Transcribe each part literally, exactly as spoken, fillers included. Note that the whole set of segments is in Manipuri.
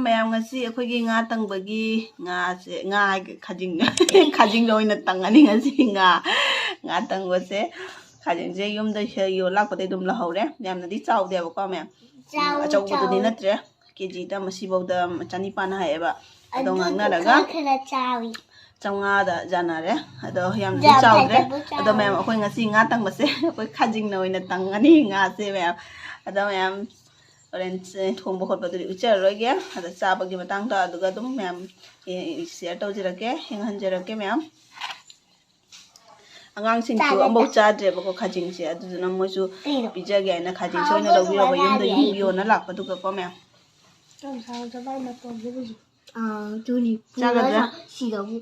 ꯃꯌꯥꯝ, ꯉꯁꯤ ꯑꯩꯈꯣꯏꯒꯤ ꯉꯥ ꯇꯪꯕꯒꯤ ꯉꯥꯁꯦ, ꯉꯥ ꯍꯥꯏꯒ-, ꯈꯥꯖꯤꯡ, ꯈꯥꯖꯤꯡꯗ ꯑꯣꯏꯅ ꯇꯪꯉꯅꯤ ꯉꯁꯤ ꯉꯥ, ꯉꯥ ꯇꯪꯕꯁꯦ꯫ ꯈꯥꯖꯤꯡꯁꯦ ꯌꯨꯝꯗ ꯍꯦꯛ ꯌꯣꯜꯂꯛꯄꯗꯩ ꯑꯗꯨꯝ ꯂꯧꯍꯧꯔꯦ꯫ ꯌꯥꯝꯅꯗꯤ ꯆꯥꯎꯗꯦꯕꯀꯣ ꯃꯌꯥꯝ꯫ ꯆꯥꯎ-, ꯑꯆꯧꯕꯗꯨꯗꯤ ꯆꯥꯎ-, ꯅꯠꯇ꯭ꯔꯦ꯫ ꯀꯦ ꯖꯤꯗ ꯃꯁꯤꯐꯧꯗ ꯆꯅꯤꯄꯥꯟ ꯍꯥꯏꯌꯦꯕ꯫ ꯑꯗꯣ ꯑꯗꯨ ꯉꯥꯡꯅꯔꯒ ꯈꯔ, ꯈꯔ ꯆꯥꯎꯏ꯫ ꯆꯥꯝꯃꯉꯥꯗ ꯌꯥꯅꯔꯦ꯫ ꯑꯗꯣ ꯌꯥꯝꯅꯗꯤ ꯌꯥꯝ ꯆꯥꯎꯗ꯭ꯔꯦ꯫ ꯐꯖꯕ ꯆꯥꯎꯏ꯫ ꯑꯗꯣ ꯃꯌꯥꯝ, ꯑꯩꯈꯣꯏ ꯉꯁꯤ ꯉꯥ ꯇꯪꯕꯁꯦ ꯑꯩꯈꯣꯏ ꯈꯥꯖꯤꯡꯅ ꯑꯣꯏꯅ ꯇꯪꯉꯅꯤ ꯉꯥꯁꯦ ꯃꯌꯥꯝ꯫ ꯑꯗꯣ ꯃꯌꯥꯝ, ꯍꯣꯔꯦꯟ ꯊꯣꯡꯕ ꯈꯣꯠꯄꯗꯨꯗꯤ ꯎꯠꯆꯔꯔꯣꯏꯒꯦ꯫ ꯑꯗ ꯆꯥꯕꯒꯤ ꯃꯇꯥꯡꯗ ꯑꯗꯨꯒ ꯑꯗꯨꯝ ꯃꯌꯥꯝ, ꯑꯦ, ꯁꯤꯌꯔ ꯇꯧꯖꯔꯛꯀꯦ, ꯌꯦꯡꯍꯟꯖꯔꯛꯀꯦ ꯃꯌꯥꯝ꯫ ꯑꯉꯥꯡꯁꯤꯡꯁꯨ ꯆꯥꯒꯗ꯭ꯔꯥ? ꯑꯝꯐꯥꯎ ꯆꯥꯗ꯭ꯔꯦꯕꯀꯣ ꯈꯥꯖꯤꯡꯁꯦ, ꯑꯗꯨꯗꯨꯅ ꯃꯣꯏꯁꯨ ꯀꯩꯅꯣ? ꯄꯤꯖꯒꯦ ꯍꯥꯏꯅ ꯈꯥꯖꯤꯡꯁꯦ ꯑꯣꯏꯅ ꯍꯥꯎꯕꯗꯣ ꯂꯧꯕꯤꯔꯕ ꯌꯨꯝꯗ ꯃꯉꯥꯏꯔꯦ ꯑꯩꯒꯤ꯫ ꯌꯣꯟꯅ ꯂꯥꯛꯄꯗꯨꯒꯀꯣ ꯃꯌꯥꯝ꯫ ꯌꯥꯝ ꯁꯥꯡꯅ ꯆꯠꯄ ꯃꯇꯝꯗ ꯍꯧꯖꯤꯛ꯫ ꯑꯥ, ꯑꯗꯨꯅꯤ꯫ ꯆꯥꯒꯗ꯭ꯔꯥ? ꯄꯨꯔꯒ ꯁꯤꯗꯕꯨ꯫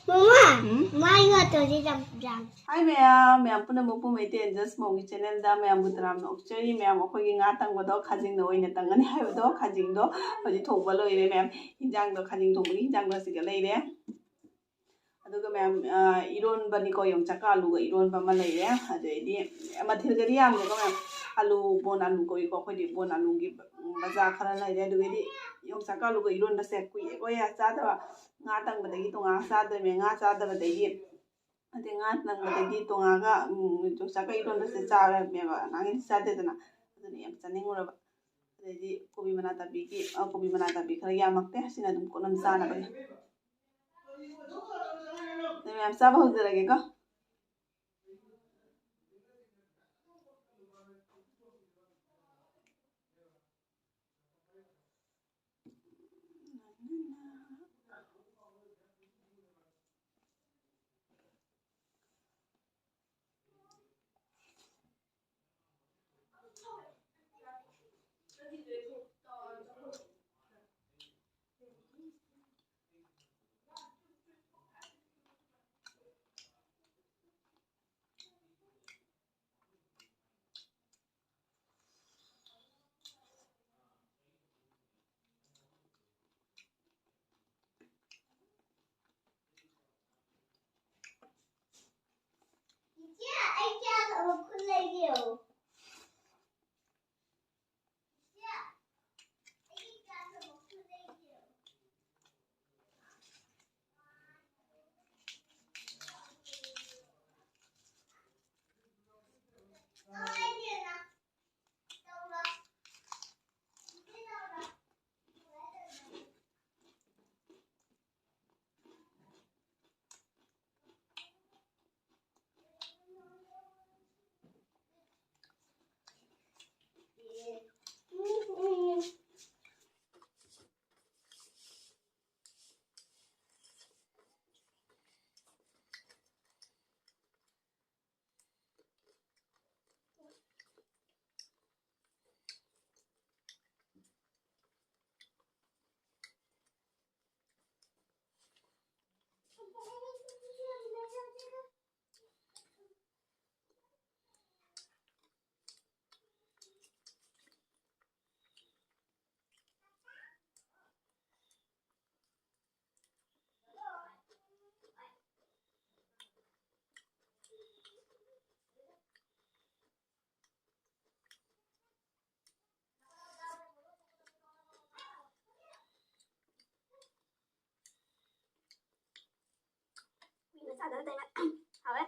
ꯃꯃꯥ, ꯎꯝ? ꯃꯥꯏ ꯉꯥꯛꯇꯗꯤ ꯌꯥꯝ ꯌꯥꯝ꯫ ꯍꯥꯏ ꯃꯌꯥꯝ, ꯃꯌꯥꯝ ꯄꯨꯝꯅꯃꯛꯄꯨ ꯃꯩꯇꯩ ꯑꯦꯟꯖꯦꯜꯁ ꯃꯣꯝꯒꯤ ꯆꯦꯅꯦꯜꯗ ꯃꯌꯥꯝꯕꯨ ꯇꯔꯥꯝꯅ ꯑꯣꯛꯆꯔꯤ꯫ ꯃꯌꯥꯝ, ꯑꯩꯈꯣꯏꯒꯤ ꯉꯥ ꯇꯪꯕꯗꯣ ꯈꯥꯖꯤꯡꯅ ꯑꯣꯏꯅ ꯇꯪꯒꯅꯤ ꯍꯥꯏꯕꯗꯣ, ꯈꯥꯖꯤꯡꯗꯣ ꯍꯧꯖꯤꯛ ꯊꯣꯡꯕ ꯂꯣꯏꯔꯦ ꯃꯌꯥꯝ꯫ ꯍꯤꯟꯖꯥꯡꯗꯣ, ꯈꯥꯖꯤꯡ ꯊꯣꯡꯕꯒꯤ ꯍꯤꯟꯖꯥꯡꯗꯣ ꯑꯁꯤꯒ ꯂꯩꯔꯦ꯫ ꯑꯗꯨꯒ ꯃꯌꯥꯝ, ꯑ, ꯏꯔꯣꯟꯕꯅꯤꯀꯣ, ꯌꯣꯡꯆꯥꯛꯀ ꯑꯂꯨꯒ ꯏꯔꯣꯟꯕ ꯑꯃ ꯂꯩꯔꯦ꯫ ꯑꯗꯩꯗꯤ ꯃꯊꯦꯜꯒꯗꯤ ꯌꯥꯝꯗꯦꯀꯣ ꯃꯌꯥꯝ, ꯑꯂꯨ, ꯕꯣꯟ ꯑꯂꯨ ꯀꯧꯏꯀꯣ ꯑꯩꯈꯣꯏꯗꯤ, ꯕꯣꯟ ꯑꯂꯨꯒꯤ ꯃꯆꯥ ꯈꯔ ꯂꯩꯔꯦ꯫ ꯑꯗꯨꯒꯗꯤ ꯌꯣꯡꯆꯥꯛꯀ ꯑꯂꯨꯒ ꯏꯔꯣꯟꯕꯁꯦ ꯀꯨꯏꯔꯦꯀꯣ ꯌꯥ ꯆꯥꯗꯕ꯫ ꯉꯥ ꯇꯪꯕꯗꯒꯤ ꯇꯣꯉꯥꯟꯅ ꯆꯥꯗ꯭ꯔꯤꯃꯦ꯫ ꯉꯥ ꯆꯥꯗꯕꯗꯒꯤ, ꯑꯗꯩ ꯉꯥ ꯇꯪꯕꯗꯒꯤ ꯇꯣꯉꯥꯟꯅ, ꯎꯝ, ꯌꯣꯡꯆꯥꯛꯀ ꯏꯔꯣꯟꯕꯁꯦ ꯆꯥꯔꯝꯃꯦꯕ, ꯅꯍꯥꯟꯒꯩꯗꯤ ꯆꯥꯗꯦꯗꯅ꯫ ꯑꯗꯨꯅ ꯌꯥꯝ ꯆꯥꯅꯤꯡꯉꯨꯔꯕ꯫ ꯑꯗꯩꯗꯤ ꯀꯣꯕꯤ ꯃꯅꯥ ꯇꯥꯕꯤꯒꯤ, ꯑ, ꯀꯣꯕꯤ ꯃꯅꯥ ꯇꯥꯕꯤ ꯈꯔ ꯌꯥꯝꯃꯛꯇꯦ, ꯑꯁꯤꯅ ꯑꯗꯨꯝ ꯀꯣꯟꯅ ꯆꯥꯅꯕꯅꯦ꯫ ꯑꯗꯨ ꯃꯌꯥꯝ ꯆꯥꯕ ꯍꯧꯖꯔꯒꯦꯀꯣ꯫ ꯐꯖꯅ ꯇꯩꯅ ꯍꯥꯎꯋꯦ꯫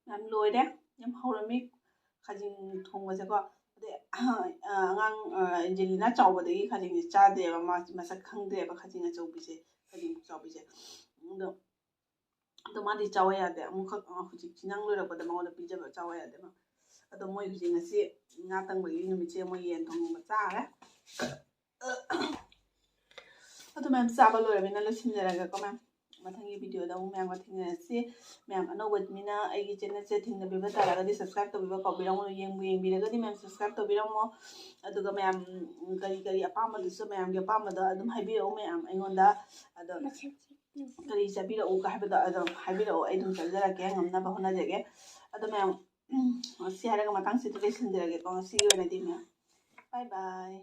ꯌꯥꯝ ꯂꯣꯏꯔꯦ, ꯌꯥꯝ ꯍꯧꯔꯝꯃꯤ ꯈꯥꯖꯤꯡ ꯊꯣꯡꯕꯁꯦꯀꯣ꯫ ꯑꯗꯩ ꯑꯉꯥꯡ ꯑꯦꯟꯖꯦꯂꯤꯅꯥ ꯆꯥꯎꯕꯗꯒꯤ ꯈꯥꯖꯤꯡꯁꯦ ꯆꯥꯗꯦꯕ, ꯃꯥ ꯃꯁꯛ ꯈꯪꯗꯦꯕ ꯈꯥꯖꯤꯡ ꯑꯆꯧꯕꯤꯁꯦ, ꯈꯥꯖꯤꯡ ꯆꯥꯎꯕꯤꯁꯦ꯫ ꯑꯗꯣ ꯑꯗꯣ ꯃꯥꯗꯤ ꯆꯥꯎ ꯌꯥꯗꯦ꯫ ꯑꯃꯨꯛꯈꯛ ꯍꯧꯖꯤꯛ ꯁꯤ ꯅꯪ ꯂꯣꯏꯔꯛꯄꯗ ꯃꯉꯣꯟꯗ ꯄꯤꯖꯕ ꯆꯥꯎ ꯌꯥꯗꯦ ꯃꯥ꯫ ꯑꯗꯣ ꯃꯣꯏ ꯍꯧꯖꯤꯛ ꯉꯁꯤ ꯉꯥ ꯇꯪꯕꯒꯤ ꯅꯨꯃꯤꯠꯁꯦ ꯃꯣꯏ ꯌꯦꯟ ꯊꯣꯡꯕ ꯆꯥꯔꯦ꯫ ꯑꯗꯨ ꯃꯌꯥꯝ ꯆꯥꯕ ꯂꯣꯏꯔꯕꯅꯤꯅ ꯂꯣꯏꯁꯤꯟꯖꯔꯒꯦꯀꯣ ꯃꯌꯥꯝ꯫ ꯃꯊꯪꯒꯤ ꯚꯤꯗꯤꯑꯣꯗ ꯑꯃꯨꯛ ꯃꯌꯥꯝꯒ ꯊꯦꯡꯅꯔꯁꯤ꯫ ꯃꯌꯥꯝ ꯑꯅꯧꯕ ꯃꯤꯅ ꯑꯩꯒꯤ ꯆꯦꯅꯦꯜꯁꯦ ꯊꯦꯡꯅꯕꯤꯕ ꯇꯥꯔꯒꯗꯤ subscribe ꯇꯧꯕꯤꯕ ꯀꯥꯎꯕꯤꯔꯝꯒꯅꯨ꯫ ꯌꯦꯡꯕꯨ ꯌꯦꯡꯕꯤꯔꯒꯗꯤ ꯃꯌꯥꯝ subscribe ꯇꯧꯕꯤꯔꯝꯃꯣ꯫ ꯑꯗꯨꯒ ꯃꯌꯥꯝ ꯀꯔꯤ ꯀꯔꯤ ꯑꯄꯥꯝꯕꯗꯨꯁꯨ ꯃꯌꯥꯝꯒꯤ ꯑꯄꯥꯝꯕꯗꯣ ꯑꯗꯨꯝ ꯍꯥꯏꯕꯤꯔꯛꯎ ꯃꯌꯥꯝ ꯑꯩꯉꯣꯟꯗ꯫ ꯑꯗꯣ ꯀꯔꯤ ꯆꯥꯕꯤꯔꯛꯎ ꯍꯥꯏꯕꯗꯣ ꯑꯗꯨꯝ ꯍꯥꯏꯕꯤꯔꯛꯑꯣ, ꯑꯩ ꯑꯗꯨꯝ ꯆꯥꯖꯔꯛꯀꯦ, ꯉꯝꯅꯕ ꯍꯣꯠꯅꯖꯒꯦ꯫ ꯑꯗꯣ ꯃꯌꯥꯝ, ꯁꯤ ꯍꯥꯏꯔꯒ ꯃꯇꯥꯡꯁꯤꯗ ꯂꯣꯏꯁꯤꯟꯖꯔꯒꯦꯀꯣ ꯉꯁꯤꯒꯤ ꯑꯣꯏꯅꯗꯤ ꯃꯌꯥꯝ꯫ Bye bye꯫